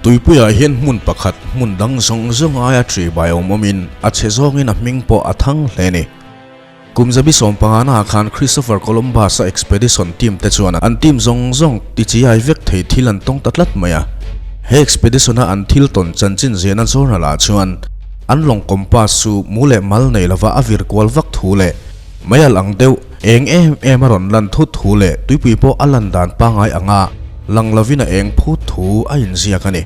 Tuipuiah hian hmun pakhat hmun dang zawng zawng aia ṭi bai awm awmin a chhe zawngin a hming pawh a thang hle a ni. Kum zabi sawmpangana ah khan Christopher Columbus-a expedition team te chuan an team zawng zawng tichiai vek thei thil an tawng ta tlat mai a. He expedition-a an thil tawn chanchin ziahna journal ah chuan an lawng compass chu mu leh mal nei lova a vir kual vak thu leh meialh ang deuh eng em em a rawn lan thut thu leh tuipui pawh a lan dan pangngai anga lang lovin a eng phut thu a inziak a ni.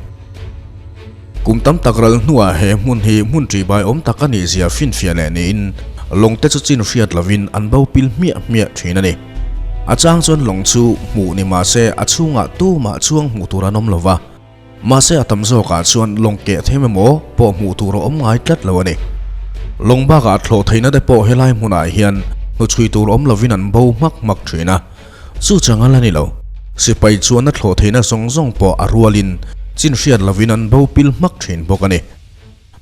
Kum tam tak ral hnuah he hmun hi hmun ṭihbai awm tak a nih zia finfiah leh niin lawng te chu chin hriat lovin an bo pil hmiah hmiah ṭhin a ni. A chang chuan lawng chu hmuh ni mah se a chhungah tumah chuang hmuh tur an awm lo va, mahse a tam zawkah chuan lawng keh them emaw pawh hmuh tur a awm ngai tlat lo a ni. Lawng bakah thlawh theihna te pawh helai hmunah hian hnuchhui tur awm lovin an bo hmak hmak ṭhin a. Chu chang a la ni lo. Sipai chuan a thlawh theihna zawng zawng pawh a rualin chin hriat lovin an bo pil hmak thin bawk a ni.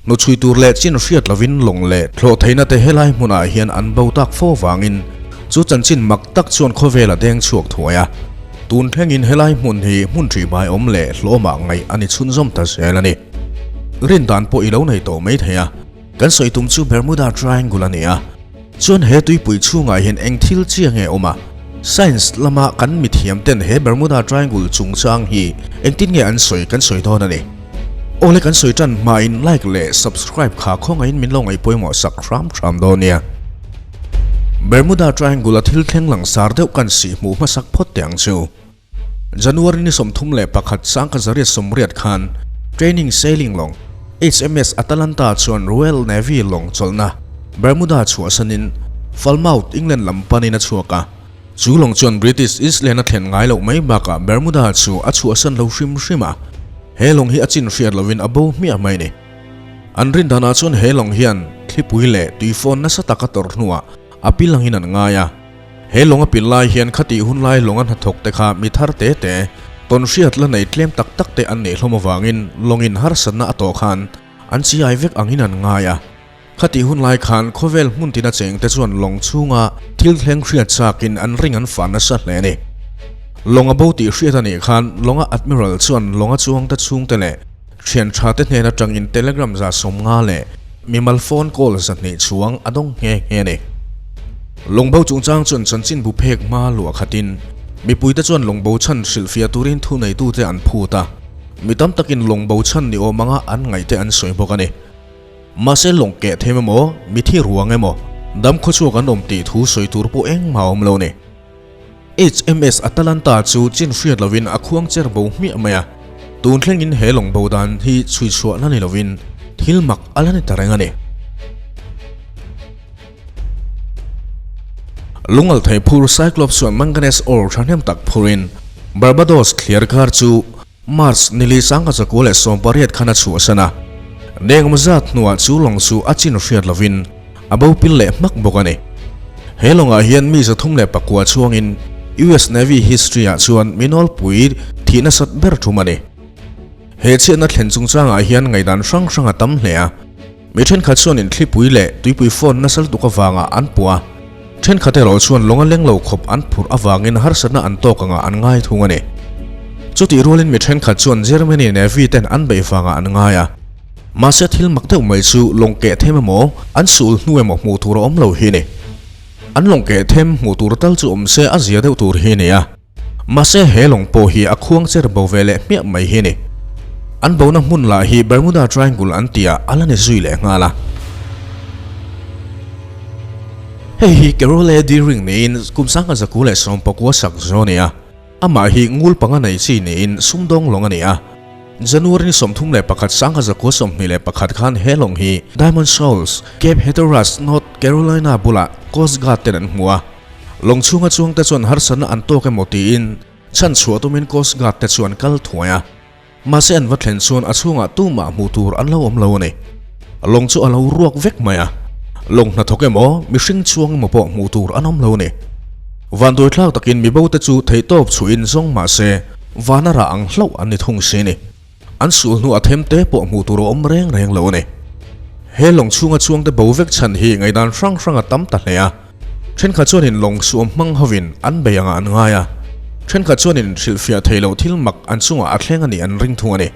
Hnuchhui tur leh chin hriat lovin lawng leh thlawh theihna te helai hmunah hian an bo tak fo vangin chu chanchin mak tak chuan khawvel a deng chhuak thuai a. Tun thlengin helai hmun hi hmun ṭihmai awm leh hlawmah ngaih a ni chhunzawm ta zel a ni. Rindan pawh i lo nei tawh mai thei a. Kan sawi tum chu Bermuda Triangle a ni a, chuan he tuipui chhungah hian eng thil chiah nge awm a? Science lama kan mithiam ten he Bermuda Triangle chungchang hi engtin nge an sawi kan sawi dawn a ni. Awle kan sawi tan hmain like leh subscribe kha khawngaihin min lo ngaihpawimawh sak hram hram dawn nia. Bermuda Triangle a thil thleng langsar deuh kan sih hmuh hmasak phawt teh ang chu. January ni 31 sangka zariat sawmriat khan training sailing lawng HMS Atalanta chuan Royal Navy lawng chawlhna Bermuda chhuahsanin Falmouth, England lam panin a chhuak a. Chu lawng chuan British Eastland a thlen ngai loh mai bakah Bermuda chu a chhuahsan lo hrim hrim a, he lawng hi a chin hriat lovin a bo hmiah mai a ni. An rindanah chuan he lawng hian thlipui leh tuifawn nasa taka tawrh hnuah a pil angin an ngai a. He lawng a pil lai hian khatih hun lai lawnga hnathawk te kha mi thar te te, tawn hriat la nei tlem tak tak te an neih hlawm avangin lawngin harsatna a tawh khan an chiai vek angin an ngai a. Khatih hun lai khan khawvel hmun tina cheng te chuan lawng chhunga thil thleng hriat chakin an ring an fah nasa hle a ni. Lawng a bo tih hriat a nih khan lawnga Admiral chuan lawnga chuangte chhungte leh thian tha te hnen atangin telegram 150 leh mimal phone call 200 chuang a dawng nghe nghe a ni. Lawngbo chungchang chuan chanchinbu phek hma luah khatin mipuite chuan lawngbo chhan hrilhfiah turin thuneitute an phut a, mi tam takin lawngbo chhan ni awm anga an ngaihte an sawi bawk a ni. Mahse lawng keh them emaw, mithi ruang emaw, dam khawchhuak an awm tih thu sawi tur pawh engmah a awm lo a ni. HMS Atalanta chu chin hriat lovin a khuang cher bo hmiah mai a, tun thlengin he lawng bo dan hi chhui chhuah la ni lovin thil mak a la ni ta reng a ni. Lungal thei phur Cyclops chuan manganese ore thahnem tak phurin Barbados thliar kar chu March nili sangha zakua leh 18 khan a chhuahsan a. Deng zat hnuah chu lawng chu a chin hriat lovin a bo pil leh hmak bawk a ni. He lawngah hian mi 309 chuangin US Navy history ah chuan mi nawlpui thih nasat ber thum a ni. He chhiatna thlen chungchangah hian ngaihdan hrang hrang a tam hle a. Mi thenkhat chuan inthlipui leh tuipui phone nasa lutuk avanga an puh a, thenkhat erawh chuan lawng a leng lo khawp an phurh avangin harsatna an tawk anga an ngai thung a ni. Chutih rualin mi thenkhat chuan Germany Navy ten an beih vangah an ngai a. Mahse thil mak deuh mai chu lawng keh them emaw an sul hnu emaw hmuh tur a awm lo hi a ni. An lawng keh them hmuh tur tal chu awm se a zia deuh tur hi a ni a. Mahse he lawng pawh hi a khuang cher bo ve leh hmiah mai hi a ni. An bona hmun lah hi Bermuda Triangle an tih ah a la ni zui leh nghal a. Hei hi Carole Deering niin kum 1919 sak zo a ni a. Amah hi ngul panga nei chi niin sumdawng lawng a ni a. January ni 31 1921 khan he lawng hi Diamond Shoals, Cape Hatteras, North Carolina bulah Coast Guard ten an hmu a. Lawng chhunga chuangte chuan harsatna an tawk emaw tiin chhan chhuah tumin Coast Guard te chuan kal thuai a. Mahse an va thlen chuan a chhungah tumah hmuh tur an lo awm lo a ni. Lawng chu a lo ruak vek mai a. Lawng hnathawk emaw, mihring chuang emaw pawh hmuh tur an awm lo a ni. Vanduai thlak takin mibo te chu theihtawp chhuihin zawng mahse vana rah ang hlauh an ni thung si a ni. An sul hnu a them te pawh hmuh tur a awm reng reng lo a ni. He lawng chhunga chuangte bo vek chhan hi ngaihdan hrang hrang a tam ta hle a. Thenkhat chuanin lawng suam hmang hovin an bei angah an ngai a, thenkhat chuanin hrilhfiah thei loh thil mak an chungah a thleng a nih an ring thung a ni.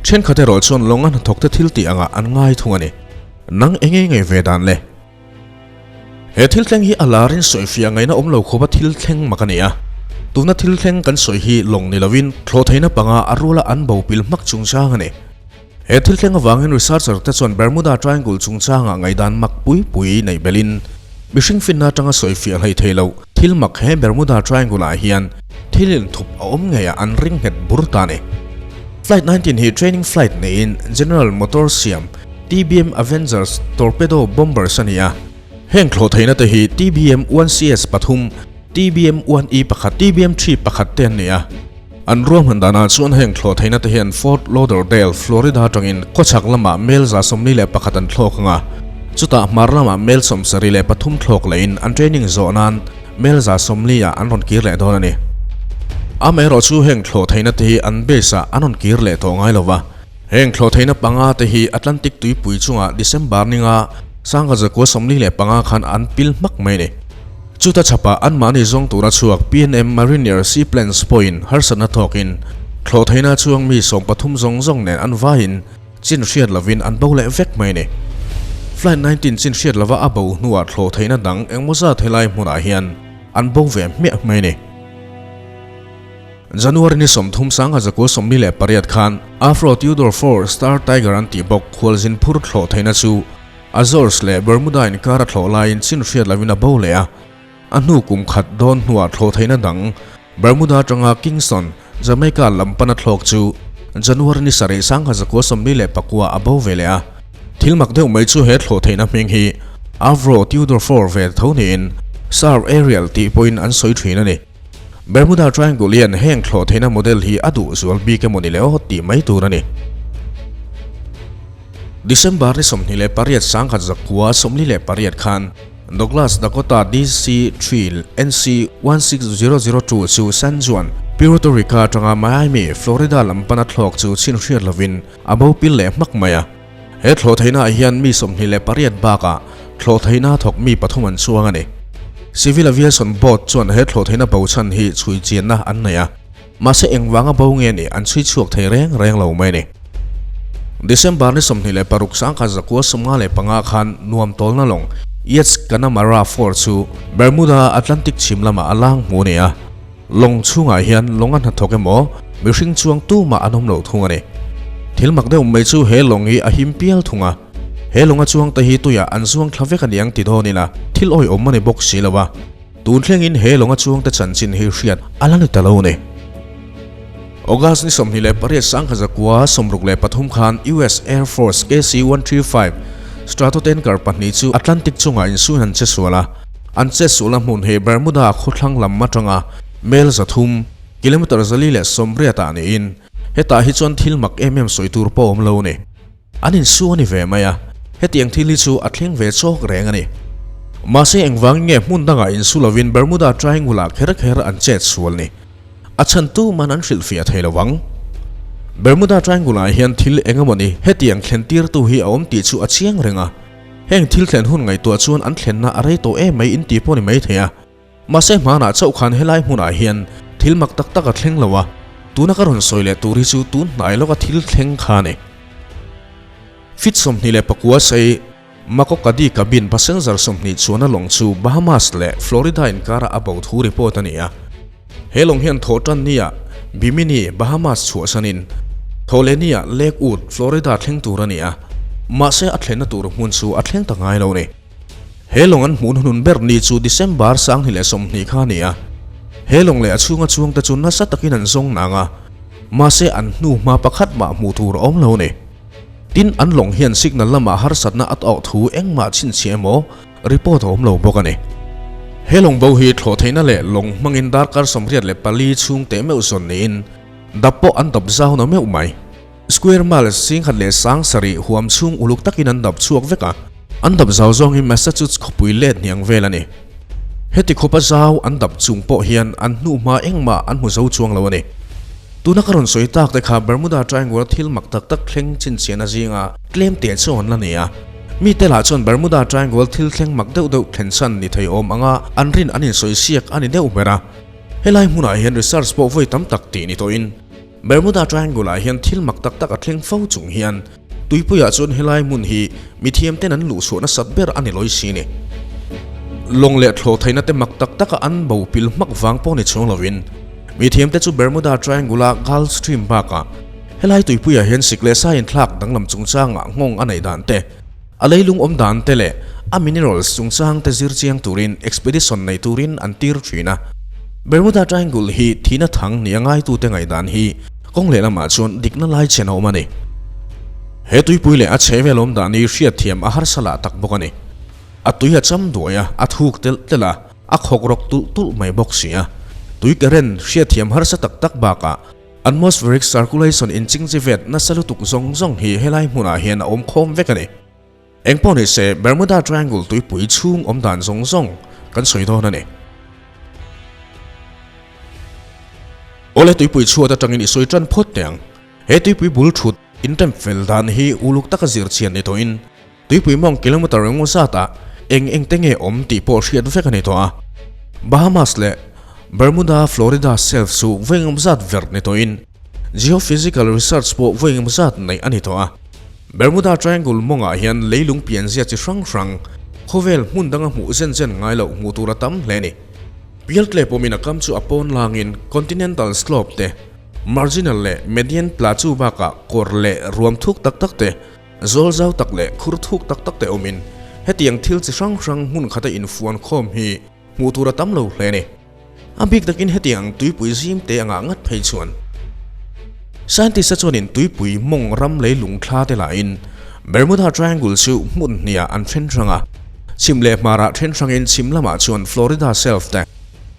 Thenkhat erawh chuan lawnga hnathawkte thil tih angah an ngai thung a ni. Nang enge ngei ve dan le? He thil thleng hi a larin sawifiah ngaihna awm lo khawpa thil thleng mak a ni a. Tuna thil thleng kan sawi hi lawng ni lovin thlawhtheihna panga a rula an bo pil hmak chungchang a ni. He thil thleng avangin researcher te chuan Bermuda Triangle chungchangah ngaihdan mak pui pui neih belhin mihring finna atanga sawifiah hlei thei lo thil mak he Bermuda Triangle ah hian thil inthup a awm ngeiah an ring nghet bur ta a ni. Flight 19 hi training flight neiin General Motors siam TBM Avengers torpedo bombers a ni a. Heng thlawhtheihna te hi TBM 1CS pathum, TBM 1E pakhat, TBM 3 pakhat te an ni a. An ruahman danah chuan heng thlawhtheihna te hian Fort Lauderdale, Florida atangin khawchhak lamah mel 141 an thlawk ang a. Chutah hmar lamah mel 73 thlawk lehin an training zawh nan mel 140 ah an rawn kir leh dawn a ni. Amaherawhchu heng thlawhtheihna te hi an base ah an rawn kir leh tawh ngai lo va. Heng thlawhtheihna panga te hi Atlantic tuipui chungah December ninga sangha zakua 45 khan an pil hmak mai a ni. Chuta chhapah anmahni zawng tura chhuak PNM Mariner Seaplanes pawhin harsatna thawkin thlawhtheihna chuang mi 13 zawng zawng nen an vaiin chin hriat lovin an bo leh vek mai a ni. Flight 19 chin hriat lova a bo hnuah thlawhtheihna dang engmaw zat helai hmunah hian an bo ve hmiah mai a ni. January ni 30 1948 khan Avro Tudor 4 Star Tiger an tih bawk khualzin phur thlawh theihna chu Azores leh Bermuda inkar a thlawh laiin chin hriat lovin a bo leh a. A hnu kum khat dawn hnuah thlawh theihna dang Bermuda atanga Kingston, Jamaica lam pana thlawk chu January ni 7 1949 a bo ve leh a. Thil mak deuh mai chu he thlawh theihna hming hi Avro Tudor 4 ve tho niin Sir Ariel tih pawhin an sawi thin a ni. Bermuda Triangle hian heng thlawh theihna model hi a duh zual bik emaw ni le aw tih mai tur a ni. December ni 28 1948 khan Douglas Dakota DC-3 NC 16002 chu San Juan, Puerto Rica atanga Miami, Florida lam pana thlawk chu chhin hriat lovin a bo pil leh hmak mai a. He thlawh theihna ah hian mi 28 bakah thlawh theihna thawk mi pathum an chuang a ni. Civil Aviation Board chuan he thlawh theihna bo chhan hi chhui chianna an nei a, mahse engvanga bo nge nih an chhui chhuak thei reng reng lo mai a ni. December ni 26 1955 khan nuam tawlna lawng Yates Connemara 4 chu Bermuda Atlantic chhim lamah a lang hmu a ni a. Lawng chhungah hian lawng a hnathawk emaw mihring chuang tumah an awm lo thung a ni. Thil mak deuh mai chu he lawng hi a him pial thung a, he lawnga chuangte hi tuiah an zuang thla vek a ni ang ti dawn ila thil awihawm a ni bawk si lo a, tun thlengin he lawnga chuangte chanchin hi hriat a la ni ta lo a ni. August ni 28 1963 khan US Air Force KC-135 Stratotanker pahnih chu Atlantic chungah insuin an che sual a, An chetsualna hmun hi Bermuda khawthlang lam atanga mel 300, kilometre 480 ah niin, hetah hi chuan thil mak em em sawi tur pawh awm lo a ni. An insu a ni ve mai a, hetiang thil hi chu a thleng ve chawk reng a ni. Mahse engvangin nge hmun dangah insu lovin Bermuda Triangle-ah kher kher an chetsual ni? A chhan tu man an hrilhfiah thei lo vang. Bermuda Triangle-ah hian thil eng emaw ni hetiang thlen tirtu hi a awm tih chu a chiang reng a. Heng thil thlen hun ngaihtuah chuan an thlenna a rei tawh em mai in tih pawh ni mai thei a. Mahse hmanah chauh khan helai hmunah hian thil mak tak tak a thleng lo a, tuna ka rawn sawi leh tur hi chu tun hnai lawka thil thleng kha a ni. Fit 29 sei Makokadi cabin passenger 20 chuan a lawng chu Bahamas leh Florida inkarah a bo thu report a ni a. He lawng hian thawhtan nia Bimini, Bahamas chhuahsanin Thawhlehnia Lakewood, Florida thleng tur a ni a, mahse a thlenna tur hmun chu a thleng ta ngai lo a ni. He lawng an hmuh hnun ber ni chu December 2020 kha a ni a, he lawng leh a chhunga chuangte chu nasa takin an zawng nang a, mahse an hnu hma pakhat mah hmuh tur a awm lo a ni. Tin, an lawng hian signal lamah harsatna a tawh thu engmah chhinchhiah emaw report a awm lo bawk a ni. He lawng bo hi thlawh theihna leh lawng hmangin darkar 84 chhung teh meuh zawn niin dap pawh an dap zau na meuh mai. Square mile 17,000 huam chhung uluk takin an dap chhuak vek a, an dap zau zawng hi Massachusetts khawpui let hniang vel a ni. Heti khawpa zau an dap chung pawh hian an hnuhma engmah an hmu zo chuang lo a ni. Tuna ka rawn sawi tak te kha Bermuda Triangle-a thil mak tak tak thleng chhinchhiahna zinga tlem teh chu an la ni a. Mite lah chuan Bermuda Triangle thil thleng mak deuh deuh thlen chhan ni thei awm anga an rin an insawi siak a ni deuh ber a. Helai hmunah hian research pawh vawi tam tak tih ni tawhin. Bermuda Triangle ah hian thil mak tak tak a thleng fo chung hian tuipuiah chuan helai hmun hi mithiam ten an luhchhuah nasat ber a ni lawi si ni. Lawng leh thlawh theihna te mak tak taka an bo pil hmak vang pawh ni chuang lovin mithiam te chu Bermuda Triangle a Gulf Stream bakah helai tuipuiah hian sik leh sa inthlak danglam chungchangah nghawng a neih dan te, a leilung awm dan te leh a minerals chungchang te zir chiang turin expedition nei turin an tir thin a. Bermuda Triangle hi thihna thang ni a ngaitute ngaihdan hi kawng leh lamah chuan dikna lai chen a awm a ni. He tuipui leh a chhehvel awm dan hi hriatthiam a harsa lah tak bawk a ni. A tui a cham duai a, a thuk telh telh a, a khawk rawk tulh tulh mai bawk si a. Tui current hriatthiam harsa tak tak bakah Atmospheric circulation inchingchivet nasa lutuk zawng zawng hi helai hmunah hian a awm khawm vek a ni. Engpawh ni se, Bermuda Triangle tuipui chhung awm dan zawng zawng kan sawi dawn a ni. Awle tuipui chhuat atangin i sawi tan phawt teh ang. He tuipui bul thut inrem fel dan hi uluk taka zir chhian ni tawhin tuipui mawng kilometre engemaw zatah eng eng te nge awm tih pawh hriat vek a ni tawh a. Bahamas leh Bermuda Florida Shelf chu vawi engemaw zat verh ni tawhin geophysical research pawh vawi engemaw zat neih a ni tawh a. Bermuda Triangle mawngah hian leilung pianzia chi hrang hrang khawvel hmun danga hmuh zen zen ngai loh hmuh tur a tam hle a ni. Pialtle pawmin a kam chu a pawn langin continental slope te, marginal leh median plateau bakah kawr leh ruam thuk tak tak te, zawl zau tak leh khur thuk tak tak te awmin hetiang thil chi hrang hrang hmun khata infuan khawm hi hmuh tur a tam lo hle a ni. A bik takin hetiang tuipui zim te angah ngat phei chuan Scientist-a chuanin tuipui mawng ram leilung thla te lahin Bermuda Triangle chu hmun hniah an then hrang a, chhim leh hmarah then hrangin chhim lamah chuan Florida Shelf te,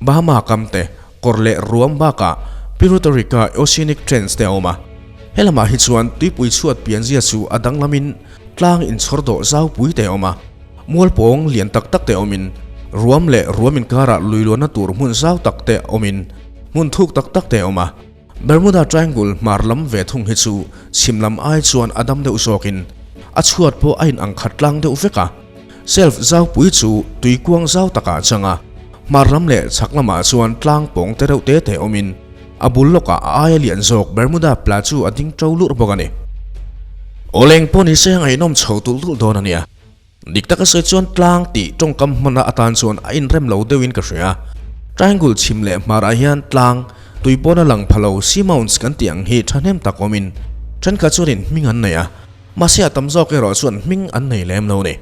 Bahama kam te, kawr leh ruam bakah Puerto Rica Oceanic Trench te a awm a. He lamah hi chuan tuipui chhuat pianzia chu a danglamin tlang inchhawr dawh zaupui te a awm a. Mualpawng lian tak tak te awmin, ruam leh ruam inkarah lui luanna tur hmun zau tak te awmin, hmun thuk tak tak te a awm a. Bermuda Triangle hmar lam ve thung hi chu chhim lam ai chuan a dam deuh zawkin a chhuat pawh a inang khat tlang deuh vek a. Shelf zaupui chu tuikuang zau takah a chang a, hmar lam leh chhak lamah chuan tlang pawng te reuh te te awmin a bul lawkah a aia lian zawk Bermuda Plateau a ding to lurh bawk a ni. Awleng pawh ni se ngaihnawm chho tulh tulh dawn a nia. Dik taka sawi chuan tlang tih tawngkam hmana atan chuan a inrem lo deuhin ka hria. Triangle chhim leh hmarah hian tlang, tui pawna lang pha lo seamounts kan tih ang hi thahnem tak awmin thenkhat chuanin hming an nei a, mahse a tam zawk erawh chuan hming an nei lem lo ni.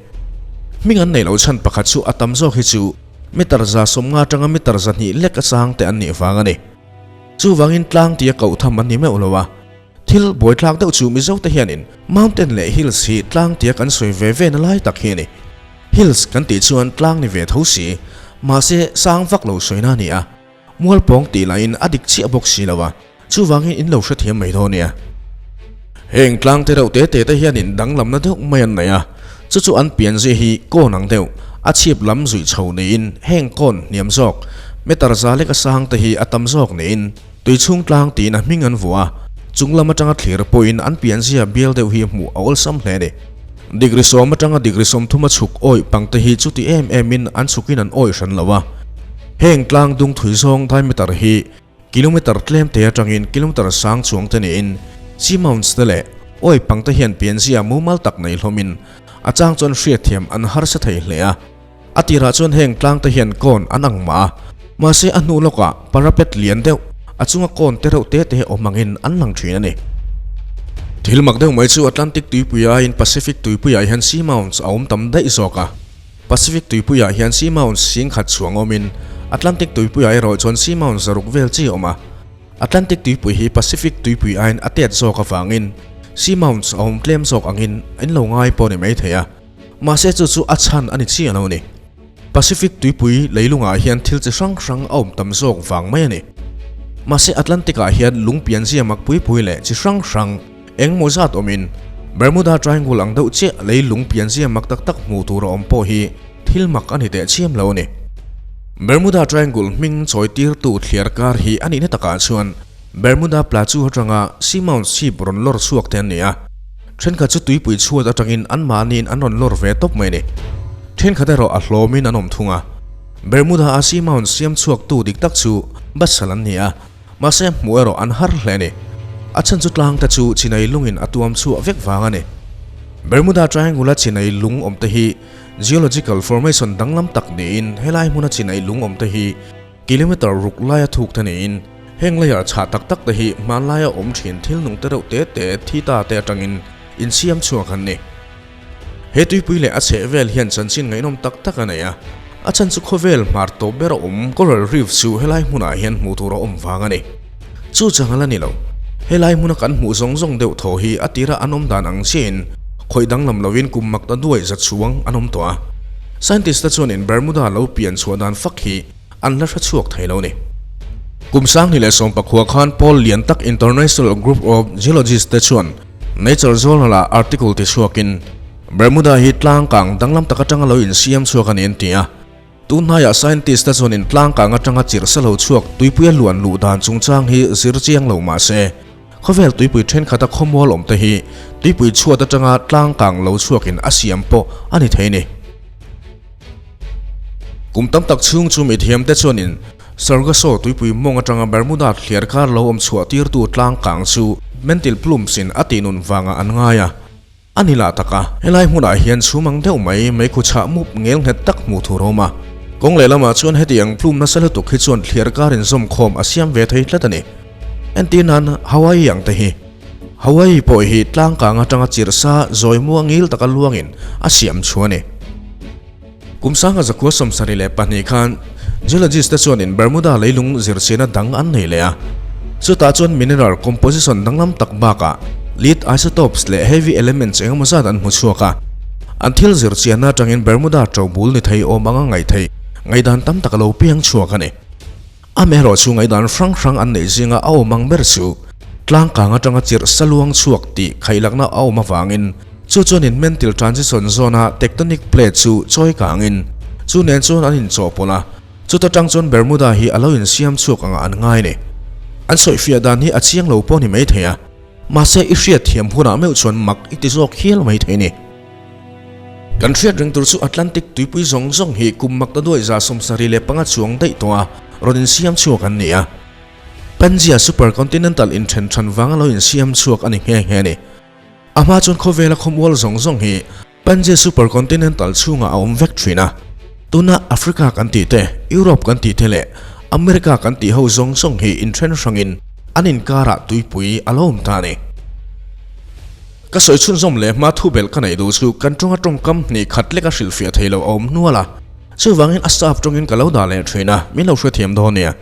Hming an nei lo chhan pakhat chu a tam zawk hi chu meter 150 atanga meter 200 lek a sang te an nih vang a ni. Chuvangin tlang tia koh tham an ni meuh lo a. Thil buaithlak deuh chu Mizo te hianin mountain leh hills hi tlang tia kan sawi ve ve na lai tak hi a ni. Hills kan tih chuan tlang ni ve tho si, mahse sang vak lo sawina a ni a. Mualpawng tih lahin a dik chiah bawk si lo a, chuvangin in lo hrethiam mai dawn nia. Heng tlang te reuh te te te hianin danglamna deuh mai an nei a, chu chu an pianzia hi kawn ang deuh, a chhip lam zuih chho niin heng kawn hniam zawk, meter za lek a sang te hi a tam zawk niin, Tui chhung tlang tiin a hming an vuah a, chung lam atanga thlir pawhin an pianzia bial deuh hi hmuh a awlsam hle a ni. Degree sawm atanga degree 30 a chhuk awih pangte hi chuti em emin an chhukin an awih hran lo a. Heng tlang dung thui zawng diameter hi kilometer tlem te atangin kilometer sang chuang te niin seamounts te leh awih pangte hian pianzia mumal tak nei hlawmin a chang chuan hriatthiam an harsa thei hle a. A tirah chuan heng tlangte hian kawn an ang mah a, mahse a hnu lawkah parapet lian deuh, a chunga kawn te reuh te te awm angin an lang thin a ni. Thil mak deuh mai chu Atlantic tuipui aiin Pacific tuipuiah hian seamounts a awm tam daih zawk a. Pacific tuipuiah hian seamounts singkhat chhuang awmin Atlantic tuipuiah erawh chuan seamounts zaruk vel chi a awm a. Atlantic tuipui hi Pacific tuipui aiin a tet zawk avangin seamounts a awm tlem zawk angin in lo ngai pawh ni mai thei a. Mahse chu chu a chhan a ni chiah lo a ni. Pacific tuipui leilungah hian thil chi hrang hrang a awm tam zawk vang mai a ni. Mahse Atlantic-ah hian lung pianzia mak pui pui leh chi hrang hrang eng maw zat awmin Bermuda Triangle ang deuh chiah lei lung pianzia mak tak tak hmuh tur a awm pawh hi thil mak a ni teh chiam lo a ni. Bermuda Triangle hming chawi tirtu thliar kar hi a nihna takah chuan Bermuda Plateau atanga Seamount ship rawn lawr chhuak te an ni a. Thenkhat chu tuipui chhuat atangin anmahniin an rawn lawr ve tawp mai a ni. Thenkhat erawh a hlawmin an awm thung a. Bermuda a Seamount siam chhuaktu dik tak chu Basal an ni a, mahse hmuh erawh an har hle a ni. A chhan chu tlang te chu chinai lungin a tuam chhuah vek vang a ni. Bermuda Triangle-a chinai lung awm te hi geological formation danglam tak niin helai hmuna chinai lung awm te hi kilometer ruk laia thuk te niin heng layer chhah tak tak te hi hmanlaia awm thin thil nung te reuh te te thi ta te atangin insiam chhuak an ni. He tuipui leh a chheh vel hian chanchin ngaihnawm tak tak a nei a, a chhan chu khawvel hmar tawp ber a awm coral reef chu helai hmunah hian hmuh tur a awm vang a ni. Chu chang a la ni lo. Helai hmuna kan hmuh zawng zawng deuh thaw hi a tira an awm dan ang chiahin khawih danglam lovin kum mak ta duai za chhuang an awm tawh a. Scientist te chuanin Bermuda lo pian chhuah dan fak hi an la hre chhuak thei lo ni. Kum sanghnih leh sawmpakhua khan pawl lian tak International Group of Geologists te chuan Nature Journal ah article ti chhuakin Bermuda hi tlang kang danglam tak atanga lo insiam chhuak a ni an ti a. Tun hnaiah scientist te chuanin tlang kang atanga chirh sa lo chhuak tuipuia luan luh dan chungchang hi zir chiang lo mah se, khawvel tuipui thenkhat a khawmual awm te hi tuipui chhuat atanga tlang kang lo chhuakin a siam pawh a ni thei ni. Kum tam tak chhung chu mithiam te chuanin Sargasso tuipui mawng atanga Bermuda thliar kar lo awm chhuah tirtu tlang kang chu mantle plumes in a tihnun vangah an ngai a. A ni lah tak a, helai hmunah hian chhum ang deuh mai meikhu chhah mup ngel nghet tak hmuh tur a awm a. Kawng lehlamah chuan heti ang plume nasa lutuk hi chuan thliar kar inzawmkhawm a siam ve thei tlat a ni. Entir nan Hawaii ang te hi. Hawaii pawh hi tlangkang atanga chirhsa zawi mua ngil taka luangin a siam chu a ni. Kum sanga zakua 74 khan geologist te chuanin Bermuda leilung zirchianna dang an nei leh a. Chutah chuan mineral composition danglam tak bakah lead isotopes leh heavy elements engemaw zat an hmu chhuak a. An thil zirchianna atangin Bermuda to bul ni thei awm anga ngaih theih ngaihdan tam tak a lo piang chhuak a ni. Amaherawh chu ngaihdan hrang hrang an neih zinga a awm ang ber chu tlangkang atanga chirh sa luang chhuak tih khaihlakna a awm avangin chu chuanin mantle transition zone-a tectonic plate chu chawi kangin chu nen chuan an inchawhpawlh a, chuta tang chuan Bermuda hi a lo insiam chhuak angah an ngai ni. An sawifiah dan hi a chiang lo pawh ni maithei a, mahse i hriatthiam hunah meuh chuan mak i ti zawk hial maithei ni. Kan hriat reng tur chu Atlantic tuipui zawng zawng hi kum mak ta duai 75 chuang daih tawh a rawn insiam chhuak an ni a. Pangaea supercontinental inthen than vanga lo insiam chhuak a ni nghe nghe a ni. A hma chuan khawvela khawmual zawng zawng hi Pangaea supercontinental chhungah a awm vek thin a. Tuna Africa kan tih te, Europe kan tih te leh America kan tih ho zawng zawng hi inthen hrangin an inkarah tuipui a lo awm ta a ni. Ka sawi chhunzawm leh hma thu belh ka neih duh chu kan tawnga tawngkam hnih khat lek a hrilhfiah thei lo a awm hnual a, chuvangin a sap tawngin ka lo dah leh thin a, min lo hrethiam dawn nia.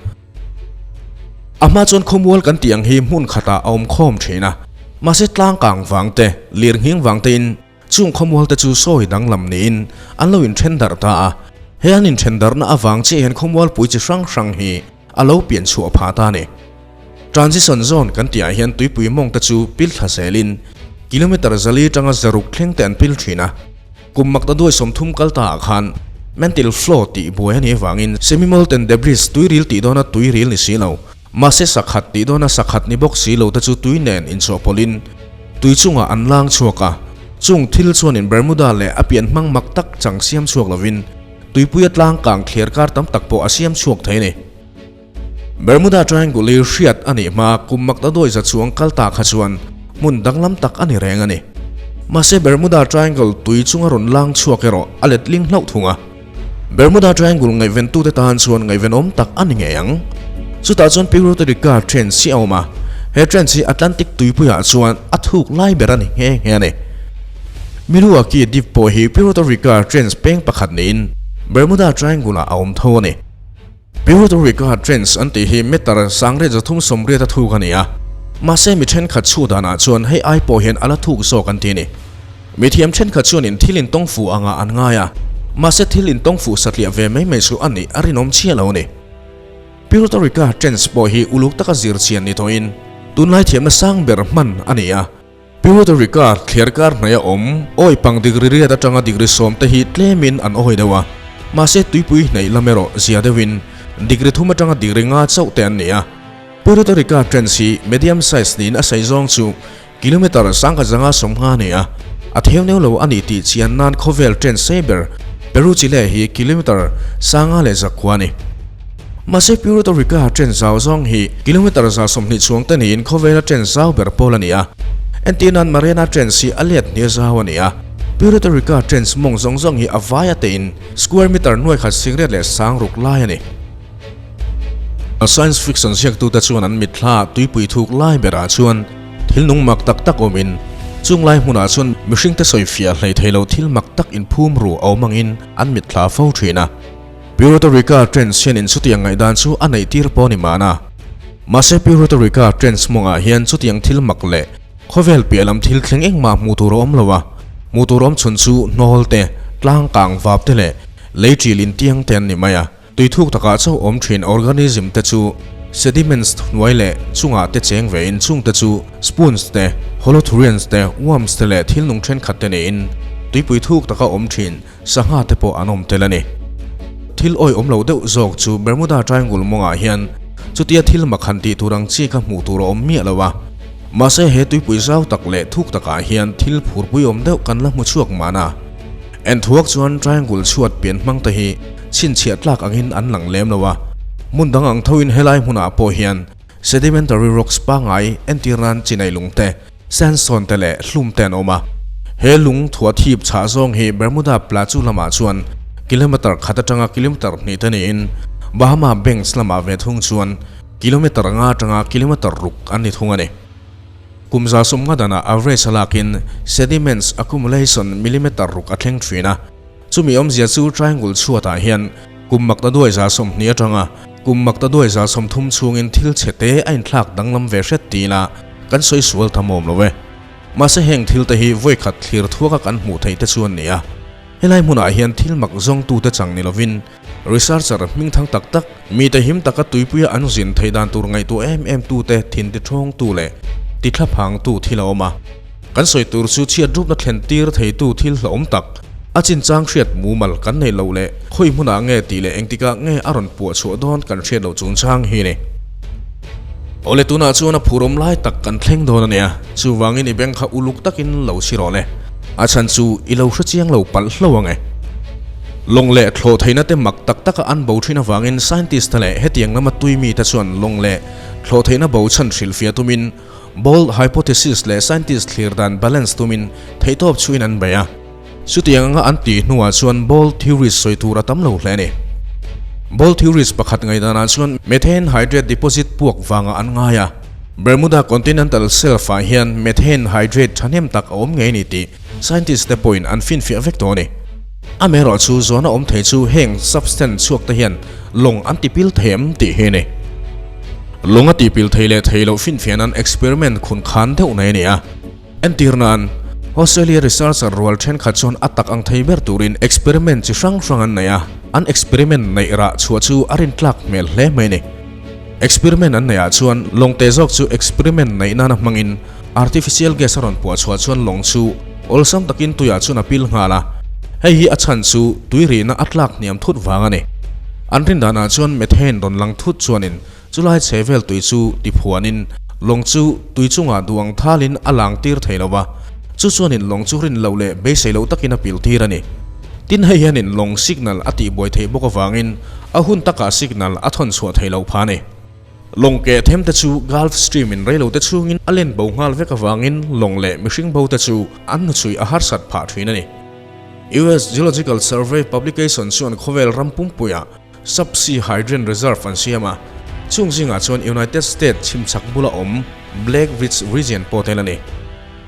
A hma chuan khawmual kan tih ang hi hmun khatah a awm khawm thin a, mahse tlangkang vang te, lir nghing vang tein chung khawmual te chu sawi danglam niin an lo inthen darh ta a, he an inthen darhna avang chiah hian khawmual pui chi hrang hrang hi a lo pian chhuah phah ta a ni. Transition zone kan tihah hian tuipui mawng te chu pil thla zelin kilometer 400 tanga 600 thleng te an pil thin a. Kum mak ta duai 30 kal ta ah khan mantle flow tih buai a nih avangin semi-molten debris tuiril tih dawna tuiril ni si lo, mahse sakhat tih dawna sakhat ni bawk si lo te chu tui nen inchawhpawlhin tui chungah an lang chhuak a. Chung thil chuanin Bermuda leh a pian hmang mak tak chang siam chhuak lovin tuipuia tlang kang thliar kar tam tak pawh a siam chhuak thei a ni. Bermuda Triangle hi hriat a nih hma kum mak ta duai za chuang kal ta kha chuan hmun danglam tak a ni reng a ni. Mahse Bermuda Triangle tui chunga rawn lang chhuak erawh a letling hlauh thung a. Bermuda Triangle ngaihventute tan chuan ngaihvenawm tak a ni ngei ang. Chutah chuan Puerto Rica Trench hi a awm a, he trench hi Atlantic tuipuiah chuan a thuk lai ber a ni nghe nghe a ni. Milwaukee Dip pawh hi Puerto Rica Trench peng pakhat niin Bermuda Triangle-ah a awm tho a ni. Puerto Rica Trench an tih hi meter 380 a thuk a ni a, mahse mi thenkhat chhu danah chuan hei ai pawh hian a la thuk zawk an ti a ni. Mi thiam thenkhat chuanin thil intawng fuh angah an ngai a, mahse thil intawng fuh satliah ve mai mai chu a nih a rinawm chiah lo a ni. Puerto Rica Trench pawh hi uluk taka zir chian ni tawhin tunlai thiamna sang ber hman a ni a. Puerto Rica thliar kar hnaih a awm awi pang degree riat atanga degree 10 te hi tlemin an awi deuh a, mahse tuipui hnaih lam erawh zia deuhin degree 3 atanga degree 5 chauh te an ni a. Puerto Rica trench hi medium size niin a sei zawng chu kilometer 1550 a ni a, a theu neu lo a ni tih chian nan khawvel trench sei ber Peru Chile hi kilometer 5100 a ni. Mahse Puerto Rica trench zau zawng hi kilometre 120 chuang te niin khawvela trench zau ber pawl a ni a. Entir nan Mariana Trench hi a let hnia zau a ni a. Puerto Rica trench mawng zawng zawng hi a vai a tein square meter nuai khat singriat leh sang ruk lai a ni. Science fiction ziaktute chuan an mitthla tuipui thuk lai berah chuan thil nung mak tak tak awmin chung lai hmunah chuan mihringte sawifiah hlei thei lo thil mak tak inphum ru a awm angin an mitthla fo thin a. Puerto Rica Trench hian inchutiang ngaihdan chu a neih tir pawh a ni mahna. Mahse Puerto Rica Trench mawngah hian chutiang thil mak leh khawvel piah lam thil thleng engmah hmuh tur a awm lo a, hmuh tur awm chhun chu hnawl te, tlang kang vap te leh lei ṭil intiang te an ni mai a. Tui thuk takah chauh awm thin organism te chu sediments hnuai leh chungah te cheng ve in chung te chu spoons te, holothurians te, worms te leh thil nung thenkhat te niin tuipui thuk taka awm thin sangha te pawh an awm tel a ni. Thil awih awm lo deuh zawk chu Bermuda Triangle mawngah hian chutia thil mak han tih tur ang chi kha hmuh tur a awm miah lo a. Mahse he tuipui zau tak leh thuk takah hian thil phurpui awm deuh kan la hmu chhuak mahna. Enthuak chuan triangle chhuat pian hmang te hi chhinchhiah tlak angin an lang lem lo a, hmun dang ang thoin helai hmunah pawh hian sedimentary rocks pangngai entir nan chinai lung te, sandstone te leh hlum te an awm a. He lung thuah thip chhah zawng hi Bermuda Plateau lamah chuan kilometre khat atanga kilometre hnih te niin Bahama Banks lamah ve thung chuan kilometre nga atanga kilometre ruk an ni thung a ni. Kum 150 danah average a lakin sediments accumulation millimeter ruk a thleng thin a, chumi awmzia chu triangle chhuatah hian kum makta duai 120 atanga kum makta duai 130 chhungin thil chhe te a inthlak danglam ve hret ti ila kan sawi sual tham awm lo e. Mahse heng thil te hi vawikhat thlir thuaka kan hmuh theih te chu an ni a, helai hmunah hian thil mak zawngtute chang ni lovin Researcher hming thang tak tak, mite him taka tuipuia an zin theih dan tur ngaihtuah em em tute thin tithawngtu leh tithlaphangtu thil a awm a. Kan sawi tur chu chhiat rupna thlen tir theitu thil hlauhawm tak, a chinchang hriat mumal kan neih loh leh khawi hmunah nge tih leh engtikah nge a rawn puah chhuah dawn kan hriat loh chungchang hi a ni. Awle tunah chuan a phurawm lai tak kan thleng dawn a nia, chuvangin i beng kha uluk takin lo si rawh le. A chhan chu i lo hrechiang lo palh hlo ang e. Lawng leh thlawh theihna te mak tak taka an bo thin avangin scientist te leh hetiang lama tui mite chuan lawng leh thlawh theihna bo chhan hrilhfiah tumin bold hypothesis leh scientist thlir dan balance tumin theihtawp chhuin an bei a. Chutiang anga an tih hnuah chuan bold theories sawi tur a tam lo hle a ni. Bold theories pakhat ngaihdanah chuan methane hydrate deposit puak vangah an ngai a. Bermuda Continental Shelf-ah hian methane hydrate thahnem tak a awm ngei a ni tih scientist te pawhin an finfiah vek tawh a ni. Amaherawh chu zawhna awm thei chu heng substance chhuak te hian lawng an tipil thei em tih hi a ni. Lawng a tipil thei leh thei loh finfiah nan experiment khun khan deuh nei a ni a. Entir nan, Australia researcher rual thenkhat chuan a tak ang thei ber turin experiment chi hrang hrang an nei a, an experiment neih rah chhuah chu a rintlak hmel hle mai a ni. Experiment an neihah chuan lawng te zawk chu experiment neih nana hmangin artificial gas a rawn puah chhuah chuan lawng chu awlsam takin tuiah chuan a pil nghal a, hei hi a chhan chu tui rihna a tlak hniam thut vang a ni. An rindanah chuan methane rawn lang thut chuanin chulai chhe vel tui chu tiphuanin lawng chu tui chungah duang thalin a lang tir thei lo va, chu chuanin lawng chu rin loh leh beisei loh takin a pil tir a ni. Tin hei hianin lawng signal a tihbuai theih bawk avangin a hun takah signal a thawn chhuah thei loh pha a ni. Lawng keh them te chu Gulf Stream in reilo te chhungin a len bo nghal vek avangin lawng leh mihring bo te chu an hnuchhui a harsat phah thin a ni. US Geological Survey publication chuan khawvel ram pumpuiah Subsea Hydrant Reserve an siam a, chung zingah chuan United States chhimchhak bula awm Black Ridge Region pawh tel a ni.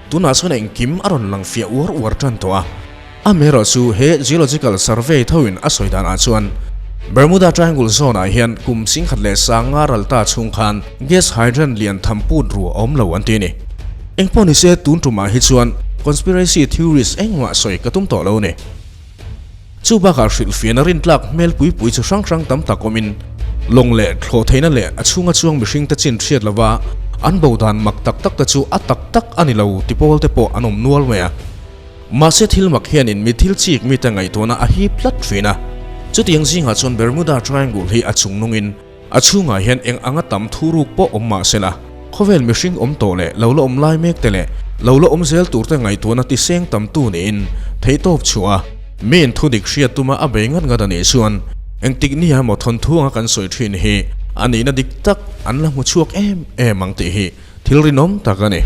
Tunah chuan engkim a rawn lang fiah uar uar tan tawh a. Amaherawh chu he Geological Survey thoin a sawi danah chuan Bermuda Triangle Zone-ah hian kum 10,500 ral ta chhung khan gas hydrant lian tham put ru a awm lo an ti a ni. Engpawh nise tun tumah hi chuan conspiracy theories engmah sawi ka tum tawh lo a ni. Chu bakah hrilhfiahna rintlak hmel pui pui chu hrang hrang tam tak awmin lawng leh thlawh theihna leh a chhunga chuang mihringte chin hriat lova an bo dan mak tak tak te chu a tak tak a ni lo ti pawl te pawh an awm nual mai a. Mahse thil mak hianin mi thil chik mite ngaihtuahna a hip tlat thin a. Chutiang zingah chuan Bermuda Triangle hi a chung nungin a chhungah hian eng anga tam thu ruk pawh awm mah sela, khawvel mihring awm tawh leh lo la awm lai mek te leh lo la awm zel tur te ngaihtuahna ti seng tam tu niin theihtawp chhuah a, miin thu dik hriat tuma a bei ngat ngat a nih chuan. Engtik nia emaw thawnthu anga kan sawi thin hi a nihna dik tak an la hmu chhuak em em ang tih hi thil rinawm tak a ni.